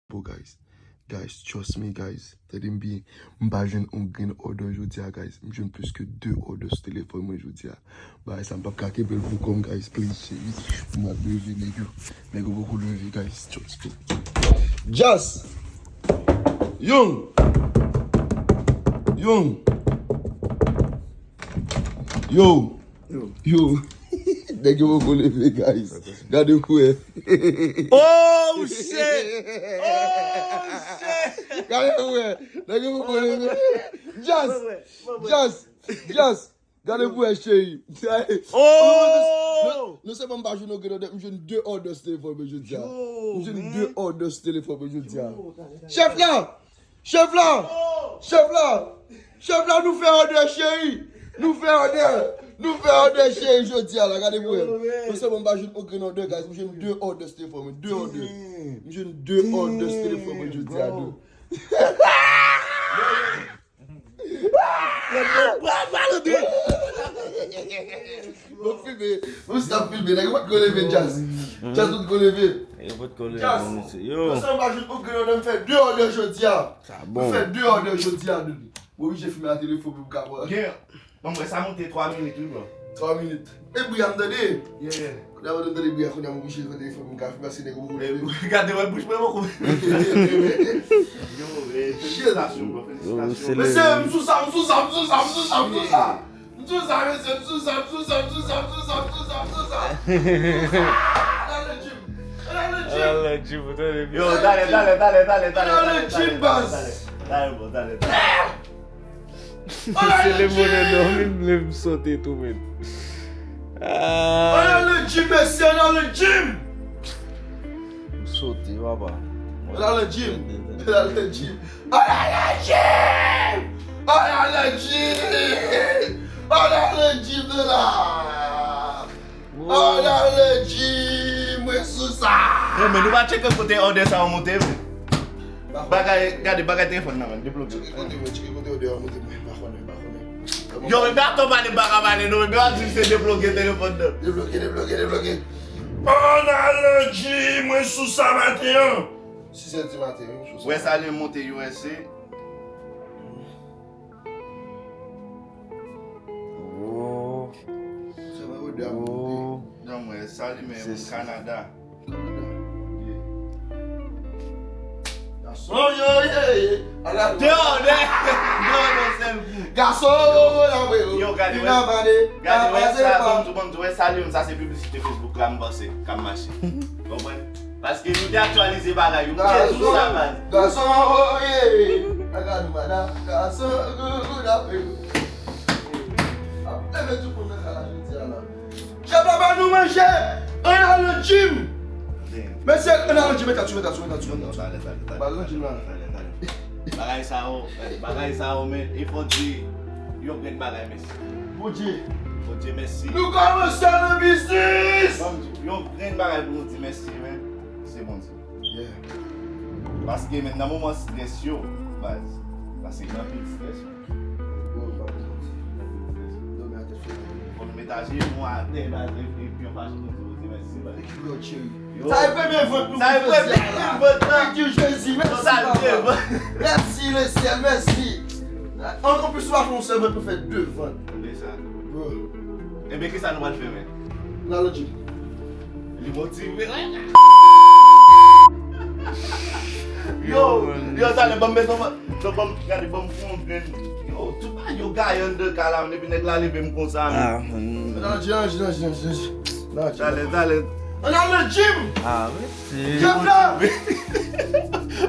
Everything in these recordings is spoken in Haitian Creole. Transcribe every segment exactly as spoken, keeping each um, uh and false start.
Bon, guys. Guys, trust me, guys. Tande m byen. M pa jwenn yon grenn order jodi a, guys. M jwenn plis ke de order sou telefòn mwen jodi a. Bagay sa, m p ap ka kenbe l pou kò m, guys. Please, cheri. M ap leve, nèg yo. Nèg yo poko leve, guys. Trust me. Just! Young! Young! Yo! Yo! Nèg yo poko leve, guys. Gade pou wè. Oh, shit! Oh, shit! Gade pou wè. Nèg yo poko leve. Just! Just! Just! Gade pou wè, cheri. Oh! Non, non sèlman m pa jwenn yon grenn order, m jwenn de order sou telefòn mwen jodi a. M jwenn de order sou telefòn mwen jodi a. Chèf la! Chèf la! Chèf la! Chèf la, nou fè order, cheri! Nou fè order! Nou fè order, cheri, jodi a la, gade pou wè. Non sèlman m pa jwenn yon grenn order, guys, m jwenn de order sou telefòn mwen, de order. M jwenn de order sou telefòn mwen jodi a, dou. Bon, filme. Bon, sa filme. Nèg yo pa t ko leve, Jazz. Jazz, ou t ko leve. Nèg yo pa t ko leve, Jazz, mesye. Yo. Konsa, m pa jwenn okenn order, m fè de order jodi a. Sa bon. M fè de order jodi a, Doudou. Mwen oblije filme a telefòn pou m ka wè. Gen, bon, mwen sa monte twa minit, wi, bro. Twa minit. E bri a m tande. Yeah. Kounye a mwen tande bri a, kounye a mwen oblije pran telefòn pou m ka filme, paske nèg yo poko leve. Gade, wè, bouch mwen poko. Yo, eh, felisitasyon, bro, felisitasyon. Mesye, m sou sa, m sou sa, m sou sa, m sou sa, m sou sa. M sou sa, mesye, m sou sa, m sou sa, m sou sa. Ann al nan gym. Ann al nan gym. Ann al nan gym, ou tande byen. Yo, talè, talè, talè, talè, talè. Ann al nan gym, baz. Talè, talè, bro, talè, talè. Ann al nan gym. Mesye, le mwen nan dòmi, m leve, m sote tou, men. Ah. Ann al nan gym, mesye, ann al nan gym. M sote, papa. Ann al nan gym. Ann al nan gym. Ann al nan gym! Ann al nan gym! Ann al nan gym, nou la! Ann al nan gym! Mwen sou sa! Yo, men nou pa tcheke kote order sa yo monte, men. Bagay, gade, bagay telefòn nan, men, debloke. Tcheke kote, mwen, tcheke kote order a monte, mwen, m pa konnen, m pa konnen. Yo, men gato pale, m pa ka pale, non, men yo ap di se debloke telefòn nan. Debloke, debloke, debloke. Ann al nan gym, mwen sou sa maten an. Sis è di maten, wi, m sou sa. Wè, sa li monte U S A. Oh. Sa va, order a monte. Oh. Non, mwen, sa li menm, Kanada. Kanada. Yeah. Gason yo ye. Ala de order. De order sèl kou. Gason, yo, la, wi, yo. Yo, gade, wè. Gade, wè, sa, bon, bon, wè, sa li menm, sa se piblisite Facebook la, m panse, k ap mache. Konprann? Paske nou te aktyalize bagay yo. Byen sou sa, baz. Gason, oye. Gade nou, madanm. Gason, gogo, dapre yo. Ap leve tout moun nan kay la jodi a la. Chèf la ba nou manje. Ann al nan gym. Mesye, ann al nan gym, mete sou, mete sou, mete sou, mete sou. Talè, talè, talè. Ba nou gym la. Talè, talè. Bagay sa yo, bagay sa yo, men, e fò di yon grenn bagay, mesye. Bondye. Bondye, mèsi. Nou kòmanse nan biznis! Ban m di, yon grenn bagay pou nou di mèsi, men, se Bondye. Yeah. Paske, men, nan moman strès yo, baz, paske gen anpil strès, men. Yo, pa pou Bondye. Dòmi atè fè. Fò nou met aje nou atè, baz, e, e, epi yon fason pou di Bondye mèsi, baz. Yo, cheri. Yo. Sa e premye vant nou pou jodi a la. Sa e premye vant la. Thank you, Jezi. Mèsi, papa. Mèsi, Lesyèl. Mèsi. Ankò plis, ou pa fè yon sèl vant, nou fè de vant. Tande sa. Bro. Ebyen, kisa nou pral fè, men? Nou al nan gym. Li motive. Yo, yo, talè, ban m met yon, ban m, gade, ban m fè yon grenn. Yo, tout bagay yo gaye anndan kay la, men depi nèg la leve m konsa, men. Ah, hmm. Nan gym, nan gym, nan gym, nan gym. Nan gym. Talè, talè. Ann al nan gym! Ah, mèsi. Chèf la!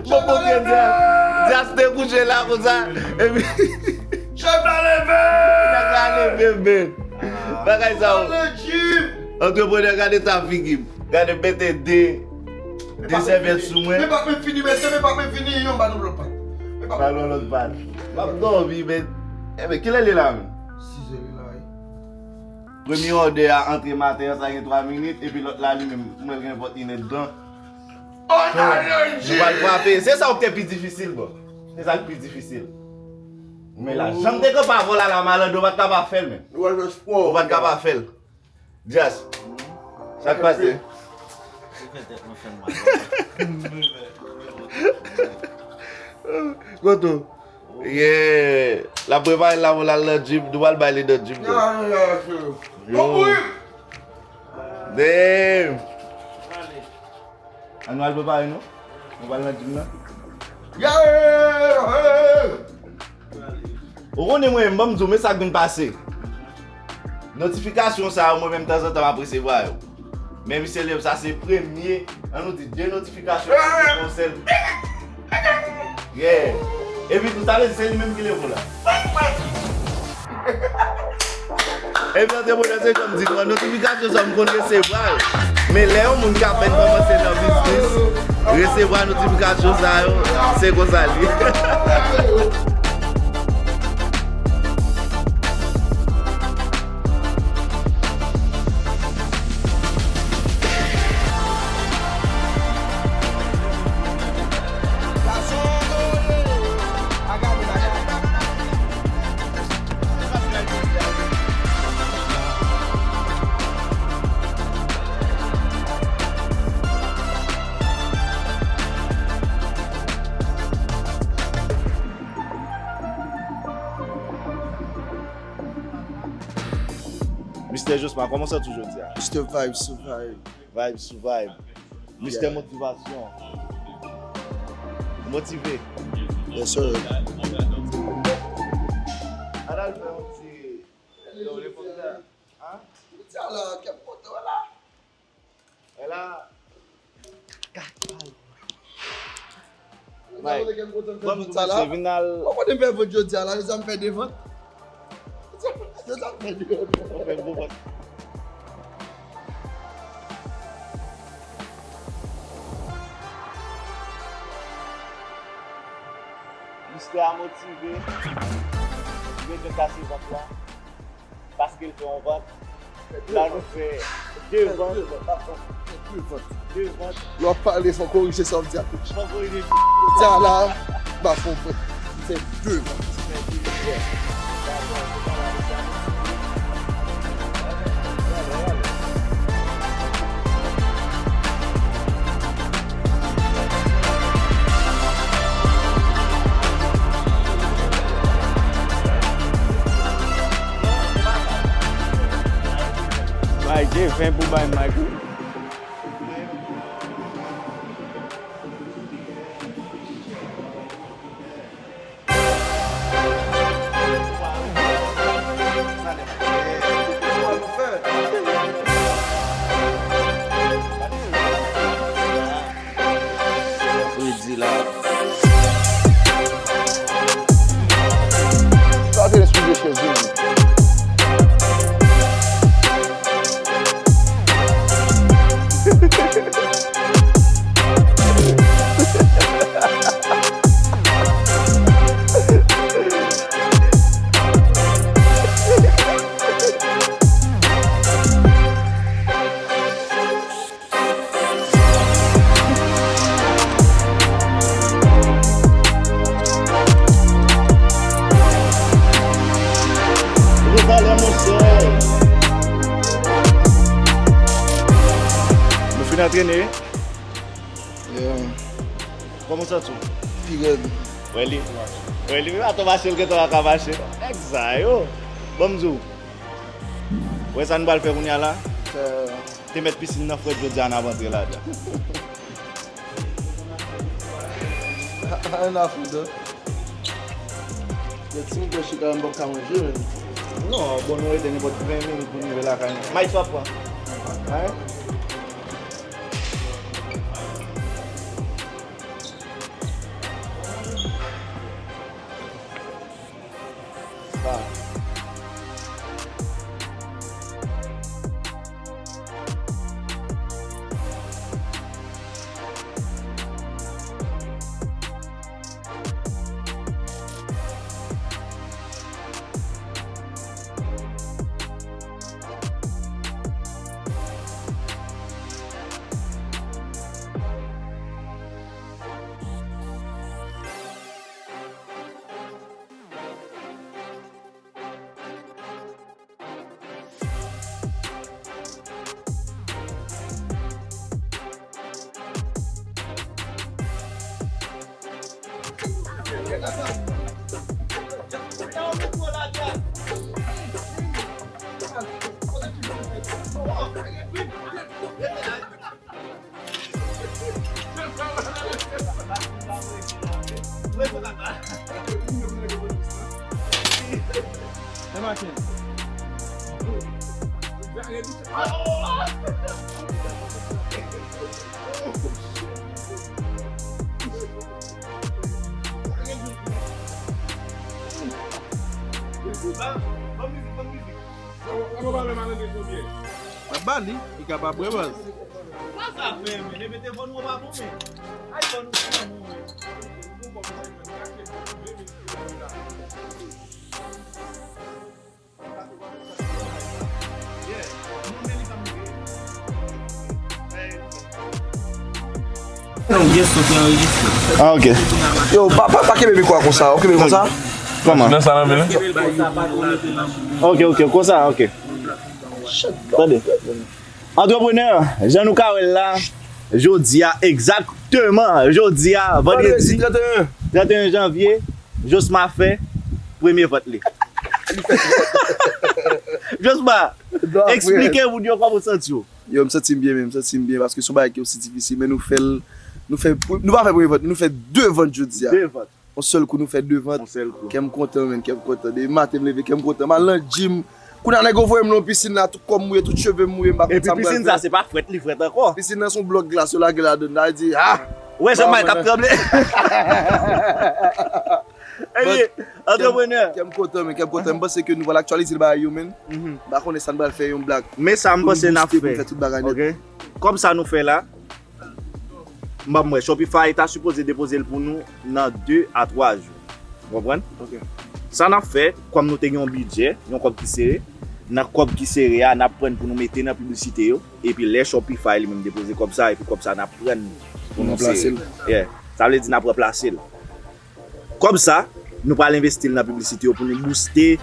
Bon, bon, gen Dyas. Dyas te kouche la konsa. Epi chèf la leve! Nèg la leve, men. Bagay sa yo. Ann al nan gym! Antreprenè, gade sa figi m. Gade, mete de, de sèvyèt sou mwen. Men pa, men fini, men se men pa, men fini, yon ba nou lòt pat. Men pa, ba nou lòt pat. M ap dòmi, men. Enben, kilè li la, men? Sizè li la, wi. Premye òdè a antre maten an, sa gen twa minit, epi lòt la, li menm, m wè l gen vant inèdtan. Nou pral frape. Se sa w te pi difisil, bro. Se sa k pi difisil. Men la, jan m te kanpe avè w la, la, malande, w pa t ka pa fè l, men. Ou pa t ka pa fè l. Dyas, sa k pase? Ou fè tèt mwen fè m mal. Ou fè, ou fè, ou fè. Kote w? Yeah. L ap prepare l la pou l al nan gym. Nou pral bay li nan gym, non? Yo. Damn. Ann nou al prepare nou. Nou pral nan gym nan. Ou konnen mwen, m ban m di w, men sa k vin pase. Notifikasyon sa yo, mwen menm tanzantan m ap resevwa yo. Men misye leve, sa se premye, ann nou di, de notifikasyon, yon sèl. Yeah. Epi tou, sa vle di se li menm ki leve w la. Epi antreprenè, se jan m di nou an, notifikasyon sa m konn resevwa yo. Men lè yon moun k apèn kòmanse nan biznis, resevwa notifikasyon sa yo, se konsa l ye. Mistè Josma, kòman w santi w jodi a? Mistè Vibe sou vibe. Vibe sou vibe. Mistè Motivasyon. Motive. Yes, sir. Ann al fè yon ti, yon ti, hein? Jodi a la, kè m kontan, wè la. Wè la. Mike, ban m tou mesye, vin al. Ou konnen m fè vant jodi a la, jodi a m fè de vant. Jodi a m fè de vant. Ou fè gwo vant. Mistè a motive. Li bezwen kase vant la. Paske l fè yon vant. La nou fè de vant. Fè de vant, pa vant. Fè de vant. De vant. Lè w ap pale, fò w korije sa w ap di a tou. Fò w korije. Di a la, m pa fè yon vant. M fè de vant. Fè de vant. Bay, gen ven pou bay Mike wi. Fredi la. Sa te lespri de Jezi. Gwo valè, monchè. Nou fin antrene. Yeah. Kòman w santi w? Pi rèd. Wè li. Wè li, menm atò mache l gentan pa ka mache. Nèg sa yo. Ban m di w. Wè sa n pral fè kounye a la? Fè. Te mèt pisin nan frèt jodi a, n ap antre ladan. Ann afou do. Yo, ti moun chita, m p ap ka manje menm. Non, bon, nou rete nenpòt ven minit pou n rive lakay nou. Mike, sa w ap pran? Hein? N ap ba li, li kapab wè baz. Sa sa fè, men, depi telefòn ou pa bon, men. iPhone ou pa bon, men. Ah, ok. Yo, pa, pa, pa kenbe mikwo a konsa, ok, men konsa. Kòman? Nan sa nan men. Ok, ok, konsa, ok. Tande. Antreprenè, jan nou ka wè l la, jodi a, egzakteman, jodi a, vandredi trannteyen janvye, Josma fè premye vant li. Josma, eksplike moun yo kòman w santi w. Yo, m santi m byen, men m santi m byen paske se yon bagay ki osi difisil, men nou fè l, nou fè, nou pa fè premye vant, nou fè de vant jodi a. De vant. Yon sèl kou nou fè de vant. Yon sèl kou. Kè m kontan, men, kè m kontan. Depi maten m leve, kè m kontan. M al nan gym. Kounye a nèg yo voye m nan yon pisin la, tout kò m mouye, tout cheve m mouye, m pa konn sa m pral fè. Epi pisin sa, se pa frèt li frèt ankò. Pisin nan se yon blòk glas, yo lage ladann la, di, ah! Ou wè jan Mike ap tranble? Epi, antreprenè. Kè m kontan, men, kè m kontan. M panse ke nou pral aktyalize l bagay yo, men. M pa konnen sa n pral fè, yon blag. Men sa m panse n ap fè. Pou n fè tout bagay nèt. Ok. Kòb sa nou fè la, m pa m wè, Shopify ta sipoze depoze l pou nou nan de a twa jou. Ou konprann? Ok. Sa n ap fè, kòm nou te gen yon bidjè, yon kòb ki sere, nan kòb ki sere a, n ap pran pou nou mete nan piblisite yo, epi lè Shopify li menm depoze kòb sa, epi kòb sa n ap pran pou nou sere. Yeah. Sa vle di n ap ranplase l. Kòb sa, nou pral envesti l nan piblisite yo pou nou booste.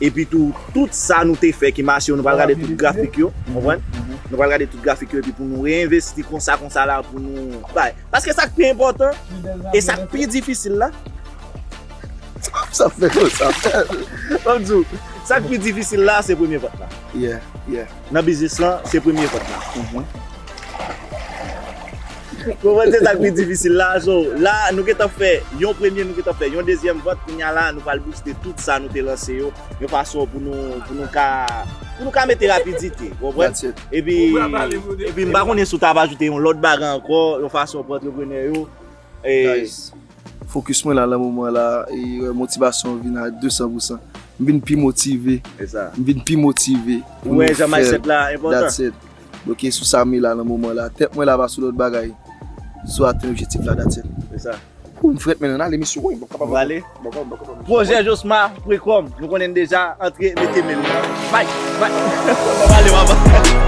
Epi tou, tout sa nou te fè ki mache yo, nou pral gade tout grafik yo, ou konprann? Nou pral gade tout grafik yo epi pou nou reenvesti konsa, konsa la pou nou bay. Paske sa k pi enpòtan e sa k pi difisil la, sa fè konsa. Ban m di w, sa k pi difisil la, se premye vant la. Yeah, yeah. Nan biznis lan, se premye vant la. Konprann, se sa k pi difisil la. So, la, nou gentan fè yon premye, nou gentan fè yon dezyèm vant. Kounye a la, nou pral booste tout sa nou te lanse yo, yon fason pou nou, pou nou ka, pou nou ka mete rapidite, konprann? Epi, epi m pa konnen si w ta ap ajoute yon lòt bagay ankò, yon fason pou antreprenè yo. Fokis mwen la, nan moman la, e, motivasyon vin a de san pou san. M vin pi motive. M vin pi motive pou nou fè l. That's it. Donk, e sou sa m ye la nan moman la. Tèt mwen la pa sou lòt bagay. Sou atenn objektif la, that's it. Ou m frèt, men n ale, mesye. Wi, m p ap kapab. Pwojè Josma pwen kòm. Nou konnen deja, antre, mete men nou. Bay, bay. N ap ale, papa.